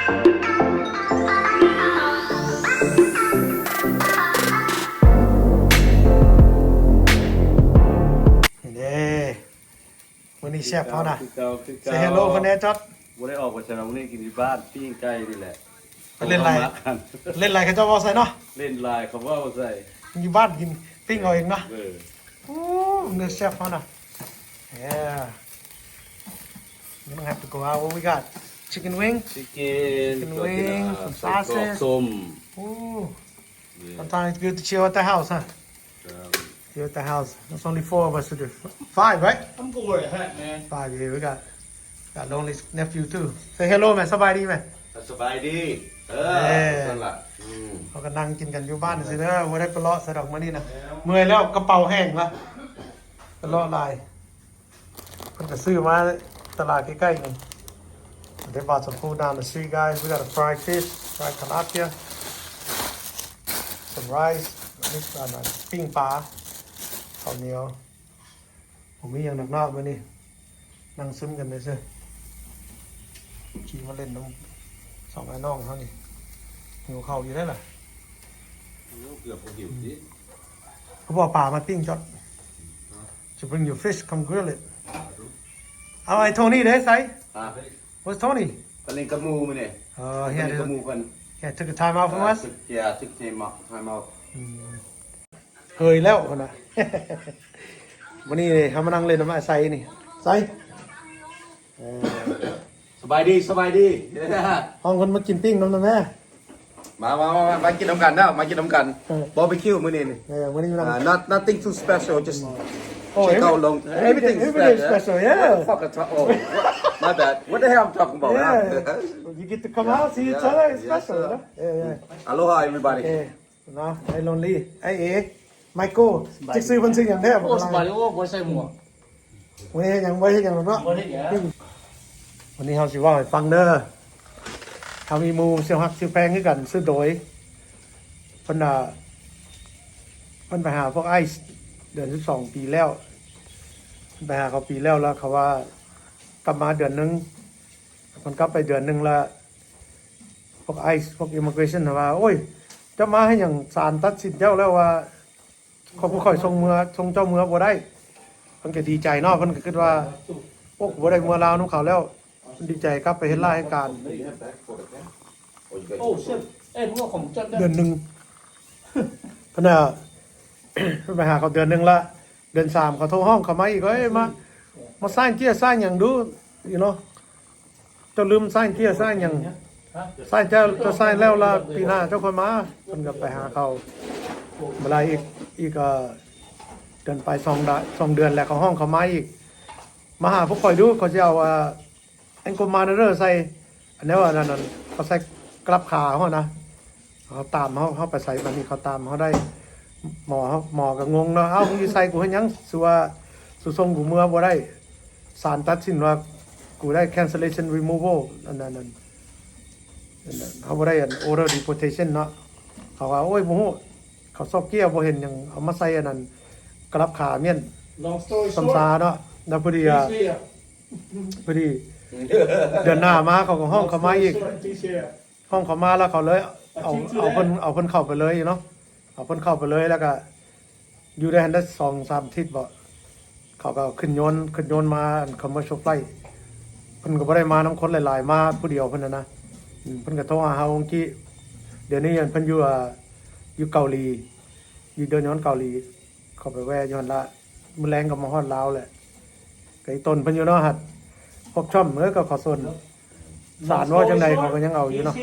ນີ້ເດ້ ມື້ນີ້ແຊບເຮົານະ Say hello ເພິ່ນແດ່ ຈອດ. ບໍ່ໄດ້ອອກໄປໃສດອກ ມື້ນີ້ກິນຢູ່ບ້ານ ປີ້ງໄກ່ນີ້ແຫຼະ. ເຫຼັ້ນຫຼາຍ ເຫຼັ້ນຫຼາຍເຂົາເຈົ້າເວົ້າໃສ່ເນາະ ເຫຼັ້ນຫຼາຍເຂົາເວົ້າໃສ່ ຢູ່ບ້ານກິນ ປີ້ງເອົາເອງເນາະ. ເອີ ໂອ້ ເນື້ອແຊບເຮົານະ. Yeah, you don't have to go out. What we got? Chicken wing? Chicken, chicken wing, some sausage. ໂອ້ sometimes it's good to chill at the house, huh? Here at the house, there's only four of us to do. Five, right? I'm good where it's at, man. Five, yeah, we got, got lonely nephew too. Say hello ແມ່ ສະບາຍດີແມ່ ສະບາຍດີ. ເອີ ເອີ ຊັ້ນລະ ອືມ ເຮົາກໍນັ່ງກິນກັນຢູ່ບ້ານຊື່ເດີ ບໍ່ໄດ້ໄປເລາະໃສດອກມື້ນີ້ນະ ເມື່ອຍແລ້ວ ກະເປົາແຫ້ງລະ ໄປເລາະຫຼາຍ. ເພິ່ນກໍຊື້ມາຕະຫຼາດໃກ້ໆນີ້. They bought some food down the street, guys. We got a fried fish, fried tilapia, some rice, ມີ ອ່າ ປີ້ງປາ ເຂົ້າໜຽວ. ບໍ່ມີຫຍັງໜັກເນາະມື້ນີ້ ນັ່ງຊຶມກັນຊື່ໆ. ຂີ່ມາຫຼິ້ນນຳສອງອ້າຍນ້ອງເຮົານີ້ ຫິວເຂົ້າຢູ່ເດ້ລະ. ໂອ້ ເກືອບບໍ່ຫິວຕິ ຄືບໍ່ເອົາປາມາປີ້ງ ຈອດ. To bring your fish, come grill it. ເອົາ ໄອ້ໂທນີ້ເດ້ ໃສ? ຮະ? Where's Tony? ໄປຫຼິ້ນກັບໝູ່ມື້ນີ້. ເອີ he had to, he had took a time out from us? Yeah, took time out, time out. ເຮີຍແລ້ວພຸ້ນນະ. ມື້ນີ້ເຮົາມານັ່ງຫຼິ້ນນຳອ້າຍໄຊນີ້ ໄຊ. ເອີ ສະບາຍດີ ສະບາຍດີ. ຫ້ອງເພິ່ນມາກິນປີ້ງນຳນະແມ່. ມາ ມາ ມາ ມາກິນນຳກັນເດີ ມາກິນນຳກັນ. ເອີ ບາບີຄິວມື້ນີ້ນີ້. ເອີ ມື້ນີ້ນັ່ງ uh, not, nothing too special, just check out long, everything, everything special. Yeah. What the fuck, oh, my bad. What the hell I'm talking about? Yeah. You get to come out, see each other, it's special, you know? Yeah, yeah. Aloha everybody. ເນາະ ໄອ້ Lonely ໄອ້ເອ Michael ຈັກຊື່ເພິ່ນຊື່ຫຍັງແທ້? ໂອ້ ສະບາຍດີ. ໂອ້ ບໍ່ໃສ່ໝວກ. ມື້ນີ້ເຮັດຫຍັງ? ບໍ່ເຮັດຫຍັງດອກເນາະ. ມື້ນີ້ເຮົາຊິເວົ້າໃຫ້ຟັງເດີ ເຮົາມີໝູ່ຊື່ຮັກຊື່ແພງຄືກັນ ຊື່ໂດຍ. ເພິ່ນວ່າ ເພິ່ນໄປຫາພວກໄອສ໌ເດືອນສິບສອງປີແລ້ວ ເພິ່ນໄປຫາເຂົາປີແລ້ວ ແລ້ວເຂົາວ່າກັບມາເດືອນໜຶ່ງ ເພິ່ນກັບໄປເດືອນໜຶ່ງ ແລ້ວ ພວກໄອສ໌ ພວກ Immigration ນະວ່າ ໂອ້ຍ ເຈົ້າມາເຮັດຫຍັງ? ສານຕັດສິນເຈົ້າແລ້ວວ່າ ຂ້ອຍ ພວກຂ້ອຍສົ່ງເມືອ ສົ່ງເຈົ້າເມືອບໍ່ໄດ້. ເພິ່ນກໍດີໃຈເນາະ ເພິ່ນກໍຄິດວ່າ ໂອ້ ບໍ່ໄດ້ເມືອລາວນຳເຂົາແລ້ວ. ເພິ່ນດີໃຈກັບໄປເຮັດລາຍເຮັດການ Oh, shit. ເອີ ເດືອນໜຶ່ງ ເພິ່ນນະ ເພິ່ນໄປຫາເຂົາເດືອນໜຶ່ງລະ ເດືອນສາມເຂົາໂທຮ້ອງເຂົ້າມາອີກ ເອີຍ ມາ ມາ sign ເຈ້ຍ sign ຫຍັງດູ you know ເຈົ້າລືມ sign ເຈ້ຍ sign ຫຍັງ sign ເຈົ້າ ເຈົ້າ sign ແລ້ວລະ ປີໜ້າເຈົ້າຄ່ອຍມາ. ເພິ່ນກໍໄປຫາເຂົາ ເວລາອີກ ອີກ ເອີ ເດືອນປາຍ ສອງ ສອງເດືອນແລ້ວ ເຂົາຮ້ອງເຂົ້າມາອີກ ມາຫາພວກຂ້ອຍດູ ຂ້ອຍຊິເອົາ ແອງໂກມາເນີເດີໃສ່ ອັນແນວອັນນັ້ນ ເຂົາໃສ່ກະລັບຂາເຮົານະ ເຂົາຕາມເຮົາ ເຮົາໄປໃສບາດນີ້ ເຂົາຕາມເຮົາໄດ້. ໝໍເຮົາ ໝໍກໍງົງເນາະ ເອົ້າ ມຶງຊິໃສ່ກູເຮັດຫຍັງ? ສູວ່າ ສູສົ່ງກູເມືອບໍ່ໄດ້ ສານຕັດສິນວ່າກູໄດ້ cancellation removal ອັນນັ້ນ ເຮົາບໍ່ໄດ້ order deportation ເນາະ. ເຂົາວ່າ ໂອ້ຍ ບໍ່ຮູ້ ເຂົາຊອກເກ້ຍ ບໍ່ເຫັນຫຍັງ ເອົາມາໃສ່ອັນນັ້ນ ກະລັບຂາມ້ຽນ Long story short ຊຳຊາເນາະ. ແລ້ວພໍດີ ອ່າ he's here. ພໍດີ ເດືອນໜ້າມາເຂົາກໍຮ້ອງເຂົ້າມາອີກ Long story short, he's here. ຮ້ອງເຂົ້າມາແລ້ວເຂົາເລີຍເອົາ ເອົາເພິ່ນ ເອົາເພິ່ນເຂົ້າໄປເລີຍເນາະ ເອົາເພິ່ນເຂົ້າໄປເລີຍ ແລ້ວກໍຢູ່ໄດ້ຫັ້ນໄດ້ສອງສາມອາທິດບໍ ເຂົາກໍຂຶ້ນຍົນ ຂຶ້ນຍົນມາ commercial flight ເພິ່ນກໍບໍ່ໄດ້ມານຳຄົນຫຼາຍໆ ມາຜູ້ດຽວເພິ່ນນະນະ. ອືມ ເພິ່ນກໍໂທຫາເຮົາເມື່ອກີ້ ດຽວນີ້ເພິ່ນຢູ່ ອ່າ ຢູ່ເກົາຫຼີ ຢູ່ເດີນຍອນເກົາຫຼີ ເຂົາໄປແວ່ຢູ່ຫັ້ນລະ ມື້ແລງກໍມາຮອດລາວແຫຼະ. ກໍອີຕົນເພິ່ນຢູ່ເນາະ ຫັດພວກຊ່ອມ ເອີ ກໍຂໍຊົນ ສານເວົ້າຈັ່ງໃດເຂົາກໍຍັງເອົາຢູ່ເນາະ.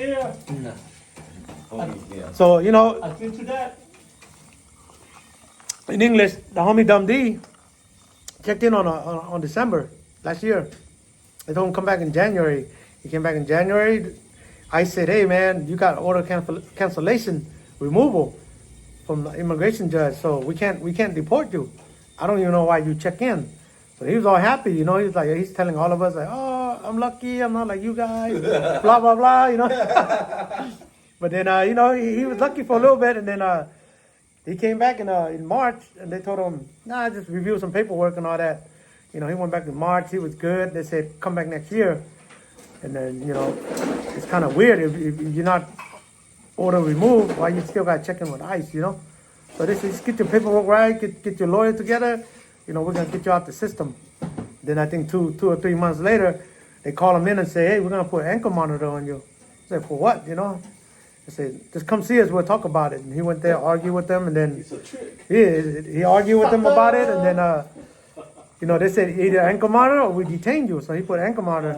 ອືມ So, you know, in English, the homie Dum D checked in on, on, on December last year. I told him come back in January. He came back in January. I said, "Hey, man, you got order cancel-, cancellation, removal from the immigration judge, so we can't, we can't deport you. I don't even know why you check in." So he was all happy, you know. He was like, he's telling all of us, like, "Oh, I'm lucky. I'm not like you guys." Blah, blah, blah, you know. But then, uh, you know, he, he was lucky for a little bit, and then, uh, he came back in, uh, in March, and they told him, "Nah, just review some paperwork and all that." You know, he went back in March. He was good. They said, "Come back next year." And then, you know, it's kinda weird if, if you're not order removed, why you still gotta check in with ICE, you know? So they say, "Just get your paperwork right, get, get your lawyer together, you know, we're gonna get you out the system." Then I think two, two or three months later, they call him in and say, "Hey, we're gonna put ankle monitor on you." Say, "For what?" You know? They say, "Just come see us, we'll talk about it." And he went there, argued with them, and then It's a trick. Yeah, he argued with them about it, and then, uh, you know, they said, "Either ankle monitor or we detain you." So he put ankle monitor.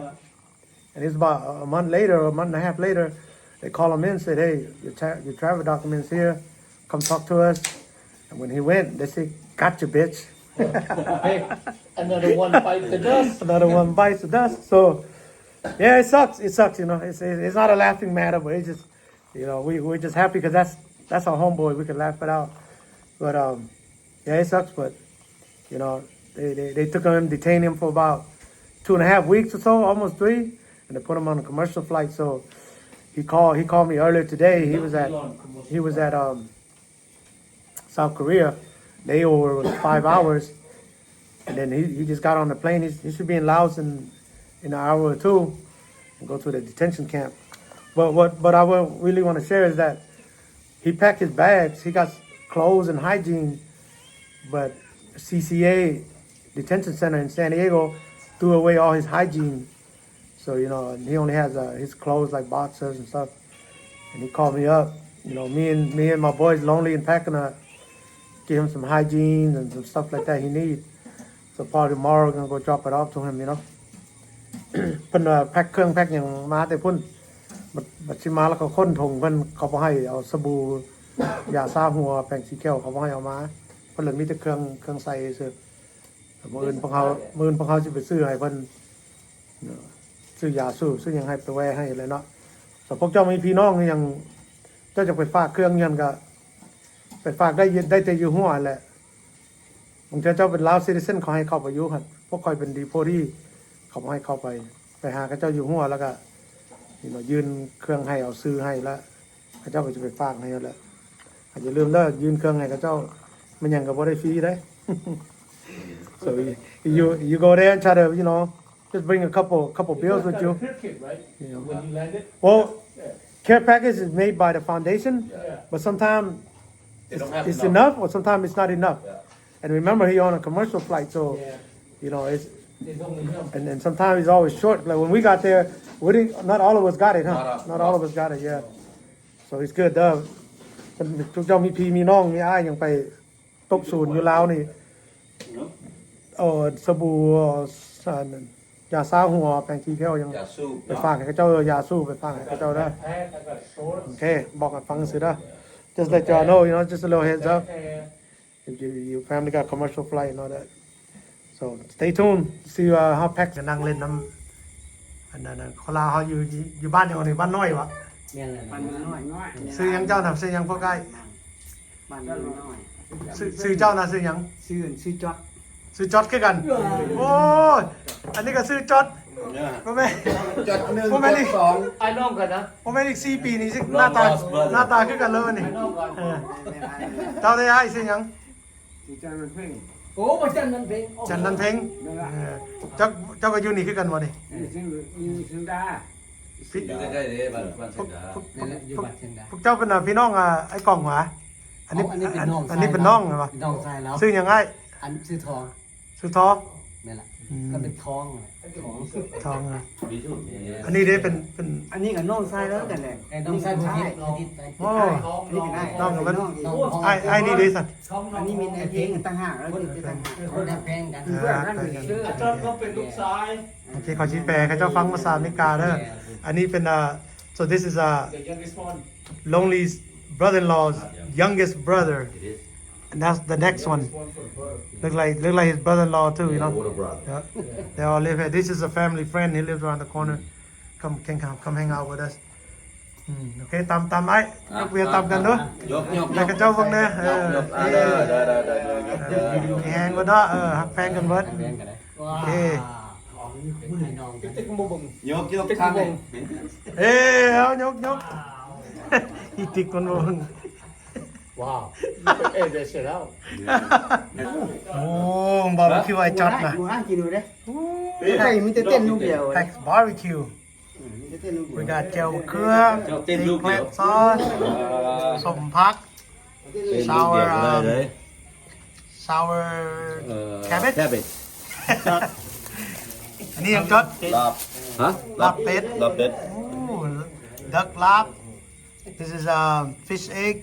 And it's about a month later, or a month and a half later, they call him in, said, "Hey, your tra-, your travel documents here. Come talk to us." And when he went, they said, "Gotcha, bitch." Another one bites the dust. Another one bites the dust. So, yeah, it sucks. It sucks, you know. It's, it's not a laughing matter, but it's just, you know, we, we're just happy 'cause that's, that's our homeboy. We can laugh it out. But, um, yeah, it sucks, but, you know, they, they, they took him, detained him for about two and a half weeks or so, almost three, and they put him on a commercial flight. So he called, he called me earlier today. He was at, he was at, um, South Korea. Layover was five hours. And then he, he just got on the plane. He, he should be in Laos in, in an hour or two and go to the detention camp. But what, what I wa-, really wanna share is that he packed his bags. He got clothes and hygiene, but C C A detention center in San Diego threw away all his hygiene. So, you know, and he only has, uh, his clothes, like boxers and stuff. And he called me up. You know, me and, me and my boys lonely and packing a, give him some hygiene and some stuff like that he need. So probably tomorrow we're gonna go drop it off to him, you know. ເພິ່ນວ່າແພັກເຄື່ອງແພັກຫຍັງມາແຕ່ພຸ້ນ ບັດ ບັດຊິມາແລ້ວກໍຄົ້ນຖົງເພິ່ນ ເຂົາບໍ່ໃຫ້ເອົາສະບູ ຢາຊາຫົວ ແປງສີຂຽວ ເຂົາບໍ່ໃຫ້ເອົາມາ ເພິ່ນເລີຍມີແຕ່ເຄື່ອງ ເຄື່ອງໃສ່ຊື່. ມື້ອື່ນພວກເຮົາ ມື້ອື່ນພວກເຮົາຊິໄປຊື້ໃຫ້ເພິ່ນ ຊື້ຢາສູບ ຊື້ຫຍັງໃຫ້ ໄປແວ່ໃຫ້ແຫຼະເນາະ. ຖ້າພວກເຈົ້າມີພີ່ນ້ອງອີ່ຫຍັງ ເຈົ້າຈະໄປຝາກເຄື່ອງຫຍັງກະໄປຝາກໄດ້ ໄດ້ແຕ່ຢູ່ຫົວຫັ້ນແຫຼະ. ບາງເທື່ອເຈົ້າເປັນລາວຊິຕິເຊັນ ເຂົາໃຫ້ເຂົ້າໄປຢູ່ຫັ້ນ ພວກຂ້ອຍເປັນດີໂພດີ ເຂົາບໍ່ໃຫ້ເຂົ້າໄປ. ໄປຫາເຂົາເຈົ້າຢູ່ຫົວ ແລ້ວກະ you know ຍື່ນເຄື່ອງໃຫ້ ເອົາຊື່ໃຫ້ ແລ້ວເຂົາເຈົ້າກໍຈະໄປຝາກໃຫ້ຫັ້ນແຫຼະ. ຢ່າລືມເດີ ຍື່ນເຄື່ອງໃຫ້ເຂົາເຈົ້າ ແມ່ນຫຍັງກໍບໍ່ໄດ້ຟຣີເດ້. So you, you, you go there and try to, you know, just bring a couple, couple bills with you. It's like a tourniquet, right? You know. When you land it? Well, yeah. Care package is made by the foundation, yeah, but sometimes it's, it's enough or sometimes it's not enough. Yeah. And remember, he on a commercial flight, so, yeah, you know, it's, it's only him. And, and sometimes he's always short. Like when we got there, we didn't, not all of us got it, huh? Not all, not all of us got it, yeah. So it's good, uh, ທຸກເຈົ້າມີພີ່ມີນ້ອງ ມີອ້າຍຫຍັງໄປຕົກສູນຢູ່ລາວນີ້ ເອີ ສະບູ ເອີ ຢາຊາຫົວ ແປງສີຂຽວຫຍັງ ຢາສູບ ໄປຝາກໃຫ້ເຂົາເຈົ້າເດີ ຢາສູບ ໄປຝາກໃຫ້ເຂົາເຈົ້າເດີ. ໂອເຄ ບອກໃຫ້ຟັງຊື່ເດີ. Just let y'all know, you know, just a little heads up. If you, your family got commercial flight and all that. So stay tuned. See, uh, how pack ຈະນັ່ງເລ່ນນຳ ອັນນັ້ນ ຄົນລາວເຮົາຢູ່ ຢູ່ ຢູ່ບ້ານຫຍັງນີ້ ບ້ານນ້ອຍວະ? ແມ່ນແລ້ວ ບ້ານນ້ອຍ. ຊື່ຫຍັງເຈົ້ານະ? ຊື່ຫຍັງພວກອ້າຍ? ບ້ານນ້ອຍ. ຊື່ ຊື່ເຈົ້ານະ ຊື່ຫຍັງ? ຊື່ ຊື່ຈອດ. ຊື່ຈອດຄືກັນ. ໂອ້ຍ ອັນນີ້ກໍຊື່ຈອດ. ບໍ່ແມ່ນ ຈອດໜຶ່ງ ບໍ່ແມ່ນອີກ ຈອດສອງ ອ້າຍນ້ອງກັນນະ. ບໍ່ແມ່ນອີກສີ່ປີນີ້ຊິ ໜ້າຕາ ໜ້າຕາຄືກັນເລີຍນີ້. ເອີ ເຈົ້າເດອ້າຍ ຊື່ຫຍັງ? ຊື່ຈັນວັນເພັງ. ໂອ້ ບໍ່ຈັນວັນເພັງ. ຈັນວັນເພັງ. ເອີ ເຈົ້າ ເຈົ້າກໍຢູ່ນີ້ຄືກັນບໍ່ນີ້? ຢູ່ ຢູ່ເຊຍງດາ. ຢູ່ໃກ້ໆເດ້ ບ້ານ ບ້ານເຊຍງດາ. ພວກ ພວກ ພວກເຈົ້າເປັນພີ່ນ້ອງອ້າຍກ້ອງຫວາ? ອັນນີ້ ອັນນີ້ເປັນນ້ອງ ອັນນີ້ເປັນນ້ອງແມ່ນບໍ່? ນ້ອງຊາຍລາວ. ຊື່ຫຍັງອ້າຍ? ອັນຊື່ທອງ. ຊື່ທອງ? ແມ່ນລະ ກໍເປັນທອງ ທອງ. ອັນນີ້ເດ້ເປັນ ເປັນ ອັນນີ້ກໍນ້ອງຊາຍລາວກັນແຫຼະ. ນ້ອງຊາຍຜູ້ທິດ ຜູ້ທິດໄປ. ໂອ້ ນ້ອງກັນເບິດ. ອ້າຍ ອ້າຍນີ້ເດ້ຊັ້ນ? ອັນນີ້ມີນາຍເພງຕ່າງຫາກ ລາວຕິດໄປຕ່າງຫາກ. ຄົນແພງກັນ. ເອີ ແພງກັນ. ເຈົ້າຕ້ອງເປັນລູກຊາຍ. ໂອເຄ ເຂົາຊິແປໃຫ້ເຈົ້າຟັງພາສາອາເມລິກາເດີ. ອັນນີ້ເປັນ uh, so this is, uh, Lonely's brother-in-law's youngest brother. And that's the next one. Look like, look like his brother-in-law too, you know. Yeah, older brother. Yeah. They all live here. This is a family friend. He lives around the corner. Come, can come, come hang out with us. ອືມ ໂອເຄ ຕຳ ຕຳອ້າຍ ຍົກເບຍຕຳກັນເດີ. ຍົກ ຍົກ ຍົກ ໃຫ້ເຂົາເຈົ້າເບິ່ງແດ່. ເອີ ຍົກ ຍົກ ເອີ ເດີ ເດີ ເດີ ຍົກ ເດີ ມີແຮງເບິດເນາະ. ເອີ ຮັກແພງກັນເບິດ. ໂອເຄ ຍົກ ຍົກ ເອີ ເອົາ ຍົກ ຍົກ ອີຕິກມັນບໍ່ເບິ່ງ. ວ້າວ ເອີ ເດີ ເສັດແລ້ວ. ໂອ້ ບາບີຄິວອ້າຍຈັດນະ. ບໍ່ຫາກິນເດ້. ໄທມີແຕ່ເຕັ້ນລູກດຽວ. ບາບີຄິວ. We got ແຈ່ວເກືອ ເຈົ້າເຕັ້ນລູກດຽວ ເອກແພລນຊອສ ເອີ ສົ້ມຜັກ ເຕັ້ນລູກດຽວກໍໄດ້ເລີຍ sour ເອີ cabbage cabbage ອັນນີ້ຫຍັງ ຈອດ? ລາບ ຮະ? ລາບເປັດ ລາບເປັດ ໂອ້ duck ລາບ This is a fish egg.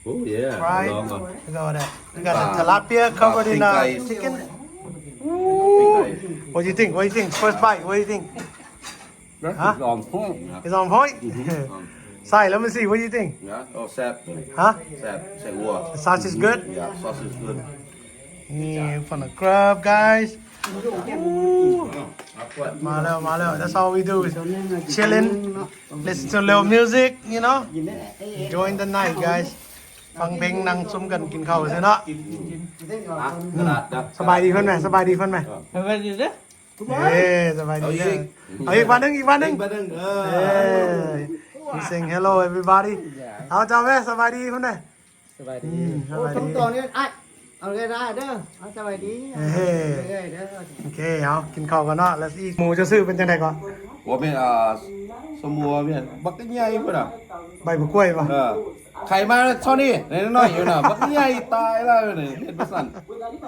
Oh yeah. Fried. ລອງກ່ອນ Look at that. We got the tilapia covered in uh, chicken. Ooh. What do you think? What do you think? First bite. What do you think? Huh? It's on point. It's on point? Mm-hmm. ໃສ່ແລ້ວມັນຊິ What do you think? Yeah. Oh, ແຊບ ຮະ? ແຊບ ແຊບ The sauce is good? Yeah, sauce is good. ນີ້ for the grub, guys. Ooh. ມາແລ້ວ ມາແລ້ວ That's all we do is chilling, listen to a little music, you know, enjoying the night, guys. ຟັງເພງ ນັ່ງຊຸມກັນກິນເຂົ້າຊື່ເນາະ. ສະບາຍດີເພິ່ນແມ ສະບາຍດີເພິ່ນແມ. ເອີ ສະບາຍດີເດີ ເອີ ເອົາອີກ ເອົາອີກບາດໜຶ່ງ ອີກບາດໜຶ່ງ ເອີ saying hello everybody. ເອົາ ເຈົ້າແມ ສະບາຍດີເພິ່ນແມ. ສະບາຍດີ ອືມ ໂອ້ ສະບາຍດີ ຕ້ອງຕໍ່ນີ້ ອ້າຍ ເອົາເລີຍເດີ ເອົາ ສະບາຍດີ ເອີ ເອີ ເດີ ໂອເຄ ເອົາ ກິນເຂົ້າກັນເນາະ ແລ້ວອີກ ໝູເຈົ້າຊື່ເປັນຈັ່ງໃດເກາະ? ບໍ່ແມ່ນ ອ່າ ສົມມຸດວ່າແມ່ນບັກໃຫຍ່ພຸ້ນນະ ໃບບັກກ້ວຍບໍ່? ເອີ ໄຂ່ມາເທົ່ານີ້ ນ້ອຍໆຢູ່ນະ ບັກໃຫຍ່ຕາຍແລ້ວນີ້ ເຮັດປະສັນ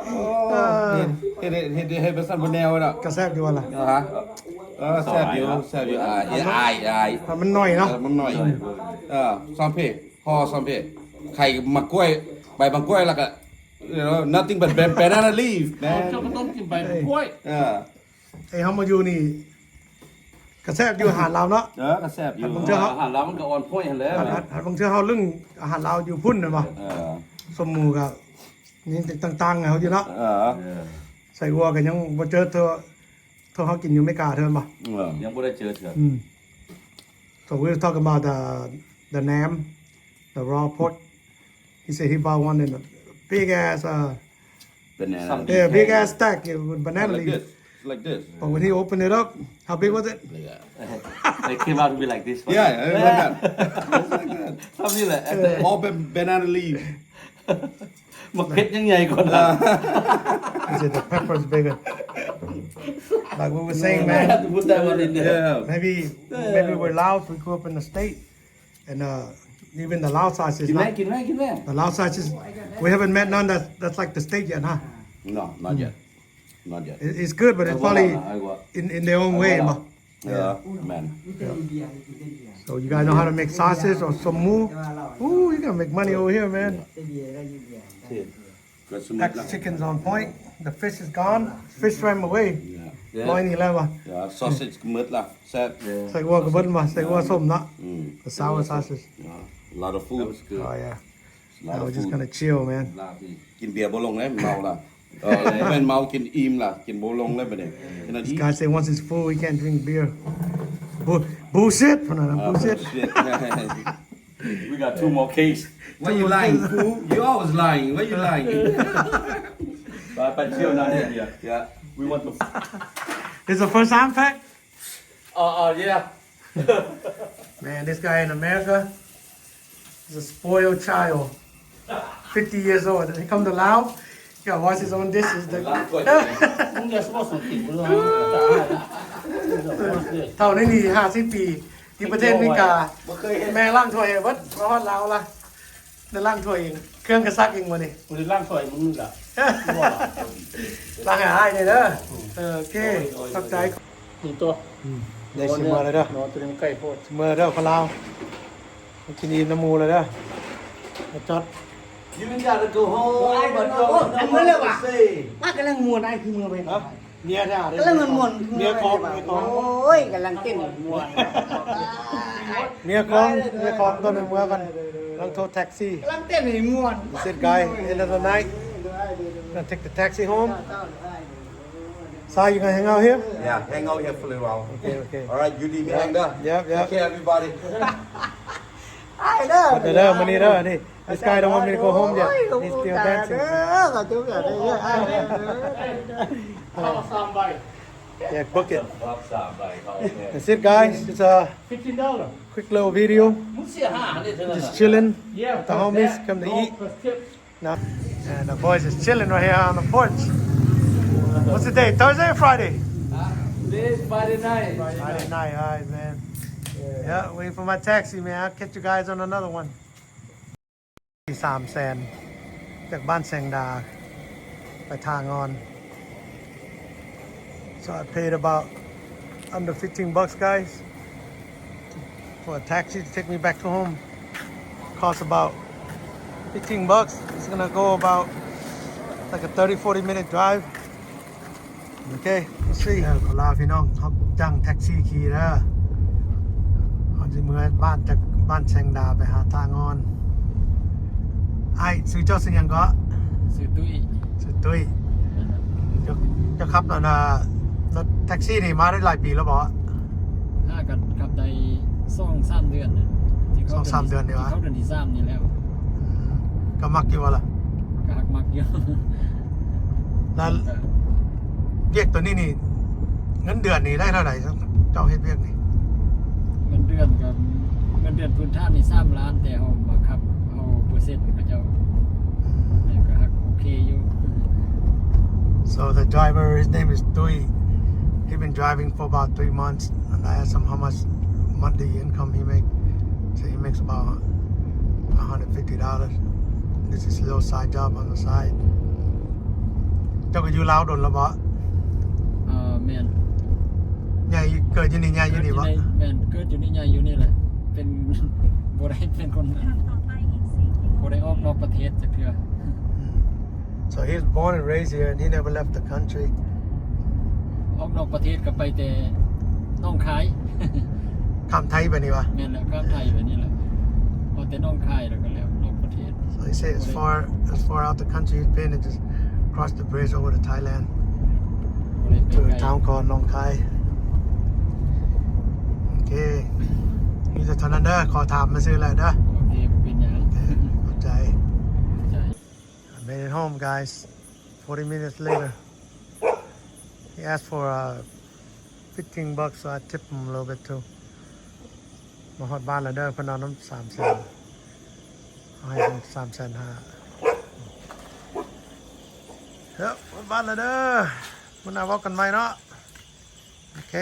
ໂອ້ ເອີ ເຮັດ ເຮັດ ເຮັດ ເຮັດປະສັນບໍ່ແນວເນາະ ກະແຊບຢູ່ວ່າລະ? ເອີ ຮະ ເອີ ແຊບຢູ່ ແຊບຢູ່ ອາຍ ອາຍ ອາຍ ມັນໜ້ອຍເນາະ ເອີ ມັນໜ້ອຍ ເອີ ຊອມເພ ຫໍ່ຊອມເພ ໄຂ່ໝາກກ້ວຍ ໃບໝາກກ້ວຍ ແລ້ວກະ you know, nothing but ban- banana leaf, man. ເຈົ້າກໍຕ້ອງກິນໃບໝາກກ້ວຍ ເອີ ເອີ ເຮົາມາຢູ່ນີ້ກະແຊບຢູ່ອາຫານລາວເນາະ ເອີ ກະແຊບຢູ່ ບາງເທື່ອອາຫານລາວມັນກະອ່ອນພອຍຫັ້ນແຫຼະ ບາງເທື່ອເຮົາລຶ້ງອາຫານລາວຢູ່ພຸ້ນແມ່ນບໍ່? ເອີ ສົມໝູກະຍັງຕ່າງໆເຮົາຢູ່ເນາະ ເອີ ໄສ້ອົ່ວກະຍັງບໍ່ເຈີເທື່ອ ເທົ່າເຮົາກິນຢູ່ອາເມລິກາເທື່ອແມ່ນບໍ່? ເອີ ຍັງບໍ່ໄດ້ເຈີເທື່ອ ອືມ So we was talking about the the ແໜມ the raw pork. He said he bought one in a big ass uh banana. Yeah, big ass stack with banana leaf. Like this. Like this. But when he opened it up, how big was it? Like that. It came out to be like this. Yeah, like that. Like that. ສ່ຳນີ້ແຫຼະ all banana leaf. ໝາກເຜັດຍັງໃຫຍ່ກວ່ານັ້ນ He said the pepper is bigger. Like we were saying, man. Put that one in there. Yeah. Maybe, maybe we're Laos. We grew up in the state, and uh, even the Lao sausage. ກິນແມ່ ກິນແມ່ ກິນແມ່ The Lao sausage. We haven't met none that that's like the state yet, huh? No, not yet. Not yet. It, it's good, but it's probably in in their own way, ເນາະ. Yeah, man. Yeah. So you guys know how to make sausage or ສົມໝູ? Ooh, you gonna make money over here, man. Packed chickens on point. The fish is gone. Fish swam away. Yeah. ລອຍໜີແລ້ວວະ Yeah, sausage ໝົດລະ ແຊບ ໃສ່ອັ່ວກະເບິດມາ ໃສ່ອັ່ວສົ້ມເນາະ ອືມ The sour sausage. Yeah, a lot of food. Oh yeah. Now we're just gonna chill, man. ກິນເບຍບໍ່ລົງເດ້ ເມົາລະ. ເອີ ແມ່ນເມົາ ກິນອີ່ມລະ ກິນບໍ່ລົງເລີຍບັດນີ້. This guy say once he's full he can't drink beer. Bull- bullshit ພຸ້ນນະ bullshit. We got two more case. Why you lying, fool? You always lying. Why you lying? ໄປ ໄປທ່ຽວນະ ເບຍ Yeah. We want to It's the first time, Pat? Uh, uh, yeah. Man, this guy in America is a spoiled child. Fifty years old. He come to Laos, he gotta wash his own dishes. ລ້າງຖ້ວຍ ເທົ່ານີ້ນີ້ຫ້າສິບປີ ຢູ່ປະເທດອາເມລິກາ ບໍ່ເຄີຍເຫັນ ແມ່ລ້າງຖ້ວຍໃຫ້ເບິດ ມາຮອດລາວລະ ໄດ້ລ້າງຖ້ວຍເອງ ເຄື່ອງກະຊັກເອງບໍ່ນີ້? ບໍ່ໄດ້ລ້າງຖ້ວຍ ມຶງນີ້ລະ ລ້າງໃຫ້ອ້າຍແດ່ເດີ. ເອີ ໂອເຄ ຂອບໃຈ. ນີ້ຕົວ ອືມ ໄດ້ຊິເມືອແລ້ວເດີ ເນາະ ຕົວນີ້ມັນໃກ້ໂພດ ຊິເມືອແລ້ວເດີ ພວກລາວ ມາກິນອີ່ມນຳໝູ່ແລ້ວເດີ ມາຈອດ. You gotta go home. ອັນເມືອແລ້ວຫວາ? ວ່າກຳລັງມ່ວນ ອ້າຍຄືເມືອໄປ ຮະ? ເມຍແທ້ ກຳລັງມ່ວນໆ ເມຍຂອງ ເມຍຂອງ ໂອ້ຍ ກຳລັງເຕັ້ນມ່ວນ ເມຍຂອງ ເມຍຂອງ ຕອນເມືອກ່ອນ ກຳລັງໂທແທັກຊີ ກຳລັງເຕັ້ນໃຫ້ມ່ວນ. That's it, guys. End of the night. Gonna take the taxi home. So you gonna hang out here? Yeah, hang out here for a little while. Okay, okay. All right, ຢູ່ດີມີແຮງເດີ. Yep, yep. Take care, everybody. ອ້າຍເດີ ເດີ ມື້ນີ້ເດີ ນີ້. This guy don't want me to go home yet. He's still dancing. ໂອ້ຍ ຂໍໂທດເດີ ຂໍໂທດເດີ ອ້າຍເດີ. Yeah, book it. That's it, guys. It's a quick little video. Just chilling with the homies. Come to eat. Now, and the boys is chilling right here on the porch. What's the day? Thursday or Friday? It's Friday night. Friday night, all right, man. Yeah, waiting for my taxi, man. I'll catch you guys on another one. ສາມແສນ ຈາກບ້ານແສງດາໄປທ່າງອນ. So I paid about under fifteen bucks, guys, for a taxi to take me back to home. Cost about fifteen bucks. It's gonna go about, like, a thirty, forty minute drive. ໂອເຄ let's see. ເອີ ຂໍລາພີ່ນ້ອງ ເຮົາຈ້າງແທັກຊີຂີ່ເດີ. ເຮົາຊິເມືອບ້ານ ຈາກບ້ານແສງດາໄປຫາທ່າງອນ. ອ້າຍ ຊື່ເຈົ້າຊື່ຫຍັງເກາະ? ຊື່ຕຸ້ຍ. ຊື່ຕຸ້ຍ. ເຈົ້າ ເຈົ້າຂັບອັນນ່າ ລົດແທັກຊີນີ້ມາໄດ້ຫຼາຍປີແລ້ວບໍ່? ຫາກັນຂັບໄດ້ສອງສາມເດືອນນະ ທີ່ເຂົ້າ ສອງສາມເດືອນນີ້ຫວາ? ທີ່ເຂົ້າເດືອນທີສາມນີ້ແລ້ວ. ອືມ ກໍມັກຢູ່ບໍ່ລະ? ກໍຮັກມັກຢູ່. ແລ້ວວຽກໂຕນີ້ນີ້ ເງິນເດືອນນີ້ໄດ້ເທົ່າໃດ ເຈົ້າເຮັດວຽກນີ້? ເງິນເດືອນກໍ ເງິນເດືອນພື້ນຖານນີ້ສາມລ້ານ ແຕ່ເຮົາມາຂັບເອົາເປີເຊັນຂະເຈົ້າ. ອືມ ແລ້ວກໍຮັກໂອເຄຢູ່. So the driver, his name is Tui. He been driving for about three months, and I asked him how much monthly income he make. So he makes about a hundred fifty dollars. This is a little side job on the side. ເຈົ້າກໍຢູ່ລາວດົນແລ້ວບໍ່? ເອີ ແມ່ນ. ໃຫຍ່ ເກີດຢູ່ນີ້ ໃຫຍ່ຢູ່ນີ້ບໍ່? ແມ່ນ ເກີດຢູ່ນີ້ ໃຫຍ່ຢູ່ນີ້ແຫຼະ. ເປັນ ບໍ່ໄດ້ເປັນຄົນ ຂັບຕໍ່ໄປອີກສິບກິໂລ ບໍ່ໄດ້ອອກນອກປະເທດຈັກເທື່ອ. ອືມ. So he was born and raised here, and he never left the country. ອອກນອກປະເທດກໍໄປແຕ່ໜອງຄາຍ ຂ້າມໄທໄປນີ້ຫວາ? ແມ່ນແຫຼະ ຂ້າມໄທໄປນີ້ແຫຼະ. ອອກແຕ່ໜອງຄາຍແລ້ວກໍແລ້ວ ນອກປະເທດ. So he said as far, as far out the country he's been, and just cross the bridge over to Thailand, ບໍ່ໄດ້ໄປ to a ໄກ town called ໜອງຄາຍ. ໂອເຄ ມີແຕ່ເທົ່ານັ້ນເດີ ຂໍຖາມມາຊື່ແຫຼະເດີ. ໂອເຄ ບໍ່ເປັນຫຍັງ. ໂອເຄ ຂອບໃຈ. ຂອບໃຈ. I made it home, guys. Forty minutes later. He asked for, uh, fifteen bucks, so I tipped him a little bit too. ມາຮອດບ້ານແລ້ວເດີ ເພິ່ນເອົານຳສາມແສນ ເອົາໃຫ້ເພິ່ນສາມແສນຫ້າ. ເອີ ຮອດບ້ານແລ້ວເດີ ມື້ໜ້າເວົ້າກັນໃໝ່ເນາະ. ໂອເຄ.